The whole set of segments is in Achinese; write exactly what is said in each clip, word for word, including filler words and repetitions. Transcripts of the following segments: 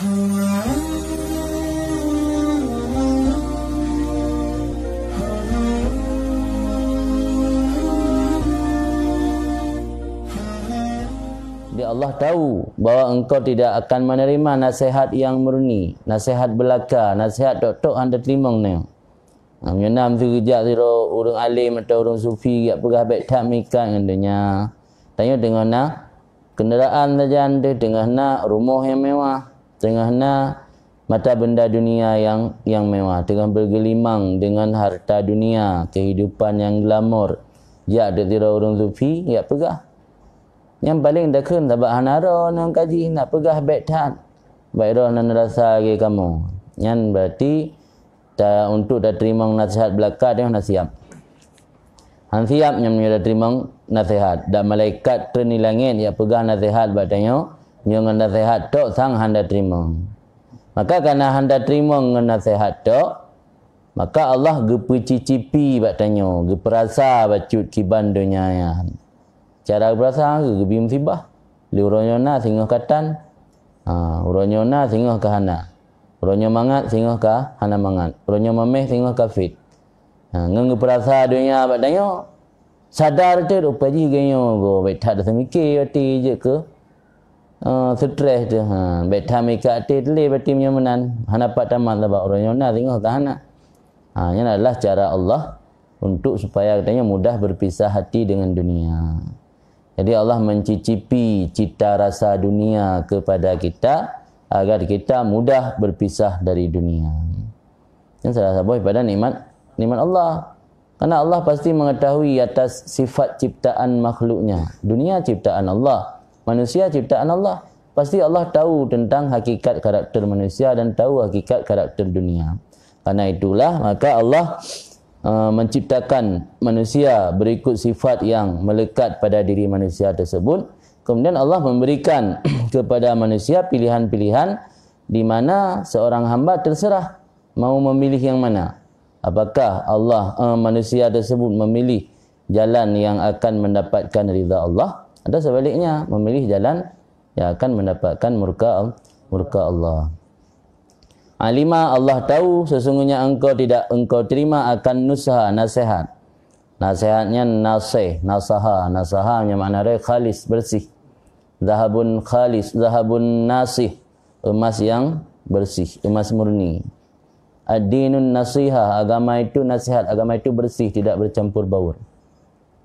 Di Allah tahu bahwa engkau tidak akan menerima nasihat yang murni, nasihat belaka, nasihat tok-tok hana teurimong nyoe. Nah, meunyoe na meusigeujak sidroe ureuëng além atau ureuëng sufi jak peugah bék that meuikat ngon donya. Tanyoe teungoh na kendaraan sajan deh, teungoh na rumoh nyang mewah, teungoh na mata benda dunia yang, yang mewah, teungoh bergelimang dengan harta dunia, kehidupan yang glamor. Jak deh sidroe ureuëng sufi jak peugah. Nyang paleng dakheun sabab hana droe nyang kaji nak peugah bék that. Bék droe nan rasa lagée kamoe. Nyan berarti ta, untuk tateurimong nasihat belaka teuh hana siab. Han siab nyan meunyoe tateurimong nasihat. Dan malaikat treun di langét jak peugah nasihat bak tanyoe, nyoe ngon nasihat tok sang hana teurimong. Maka kana hana teurimong ngon nasihat tok, maka Allah geupeucicipi bak tanyoe, geupeurasa bacut kiban donya nyan. Cara geupeurasa geubi musibah. Lé uroe nyoe na singoh ka tan. Ha, uroe nyoe na singoh ka hana. Uroe nyoe mangat singoh ka hana mangat. Uroe nyoe maméh singoh ka fit. Ha, ngon geupeurasa donya bak tanyoe, sadar teuh rupa jih geuh nyoe goe bék that seumiké até jeuet keu, eh, stres teuh. Ha, bék that meuikat até teuh lé berarti meunyoe meunan. Hana pat tamat sabab uroe nyoe na singoh ka hana. Ha, nyan adalah cara Allah untuk supaya geutanyoe mudah berpisah hati dengan dunia. Jadi Allah mencicipi cita rasa dunia kepada kita agar kita mudah berpisah dari dunia. Ini salah satu daripada nikmat, nikmat Allah. Karena Allah pasti mengetahui atas sifat ciptaan makhluknya. Dunia ciptaan Allah, manusia ciptaan Allah. Pasti Allah tahu tentang hakikat karakter manusia dan tahu hakikat karakter dunia. Karena itulah maka Allah, eh, menciptakan manusia berikut sifat yang melekat pada diri manusia tersebut. Kemudian Allah memberikan kepada manusia pilihan-pilihan di mana seorang hamba terserah mau memilih yang mana. Apakah Allah, eh, manusia tersebut memilih jalan yang akan mendapatkan ridha Allah, atau sebaliknya, memilih jalan yang akan mendapatkan murka, murka Allah. Alima, Allah tahu sesungguhnya engkau tidak engkau terima akan nusha, nasihat. Nasihatnya nasih, nasaha, nasaha yang makna dia khalis, bersih. Zahabun khalis, zahabun nasih, emas yang bersih, emas murni. Ad-dinun nasiha, agama itu nasihat, agama itu bersih, tidak bercampur baur.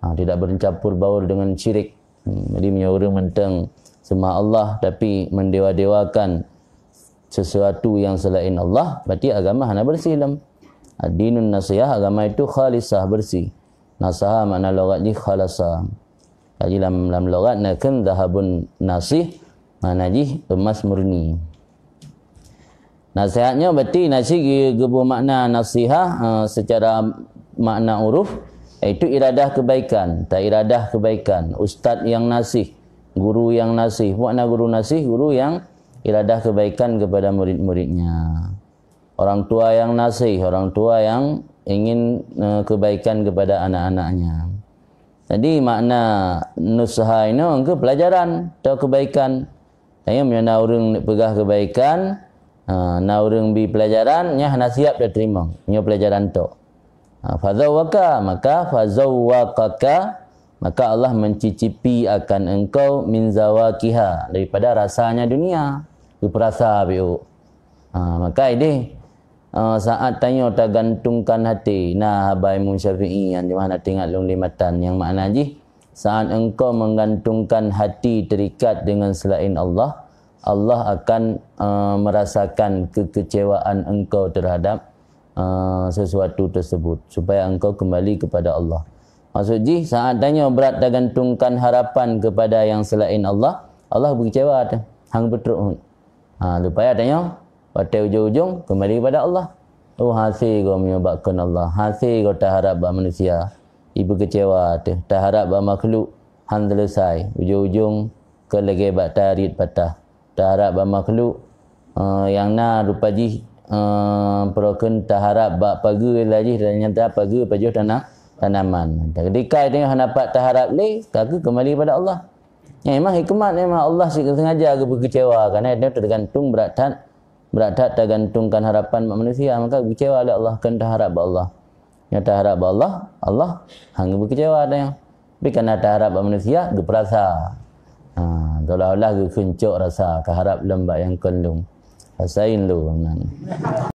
Ha, tidak bercampur baur dengan syirik. Hmm, jadi meunyoe ureuëng mantong seumah Allah tapi mendewa-dewakan sesuatu yang selain Allah, berarti agama hana bersih lom. Ad-dinun nasihah, agama itu khalisah, bersih. Nasaha makna logat jih khalasa. Jadi lam, lam logat na kheun zahabun nasih, makna jih emas murni. Nasihat nyoe berarti nasih ge-, geubeumakna nasihah, eh, secara makna uruf, iaitu iradah kebaikan. Ta iradah kebaikan. Ustaz yang nasih, guru yang nasih. Makna guru nasih, guru yang iradah kebaikan kepada murid-muridnya. Orang tua yang nasih, orang tua yang ingin, eh, kebaikan kepada anak-anaknya. Jadi makna nusha inoe ke pelajaran atau kebaikan. Tanyoe meunyoe na ureuëng peugah kebaikan, ha, na ureuëng bi pelajaran, nyan hana siap tateurimong. Nyoe pelajaran tok. Ha, fazawwaka, maka fazawwaqaka, maka Allah mencicipi akan engkau min zawaqiha, daripada rasanya dunia. Geupeurasa biôk. Ha, maka ideh, ha, saat tanyoe tagantungkan hati, na haba Imam Syafi'i nyang jeumaah na teuingat lôn lé matan, nyang makna jih, saat engkau menggantungkan hati terikat dengan selain Allah, Allah akan, eh, merasakan kekecewaan engkau terhadap, eh, sesuatu tersebut, supaya engkau kembali kepada Allah. Maksud jih, saat tanyoe brat tagantungkan harapan kepada yang selain Allah, Allah beukecewa teuh, hang beutrok. Ha, supaya tanyoe, watée ujong-ujong, kembali kepada Allah. Oh, hasé goe meunyoe bak kheun Allah, hasé goe taharap bak manusia, ibeukecewa teuh, taharap bak makhluk, han seuleusai, ujong-ujong keu lagée bak tarit patah. Taharap bak makhluk, eh, nyang na rupa jih, eh, peurokon taharap bak pageue laju, ternyata pageue pajoh tana-, tanaman. Ketika itu hana pat taharap lé, ka keuh kembali pada Allah. Nyang memang hikmat, memang Allah si-, sengaja geubeukeecewa, karena itu tergantung berat that, berat that tergantungkan harapan bak manusia, maka geukecewa lé Allah, kan taharap bak Allah. Nyang taharap bak Allah, Allah hana geubeukeecewa tanyoe. Tapi karena taharap bak manusia, geupeurasa. Ha, seolah-olah geukeuncok rasa, kaharap lom bak nyang kon lôn. Rasain lôn, nah.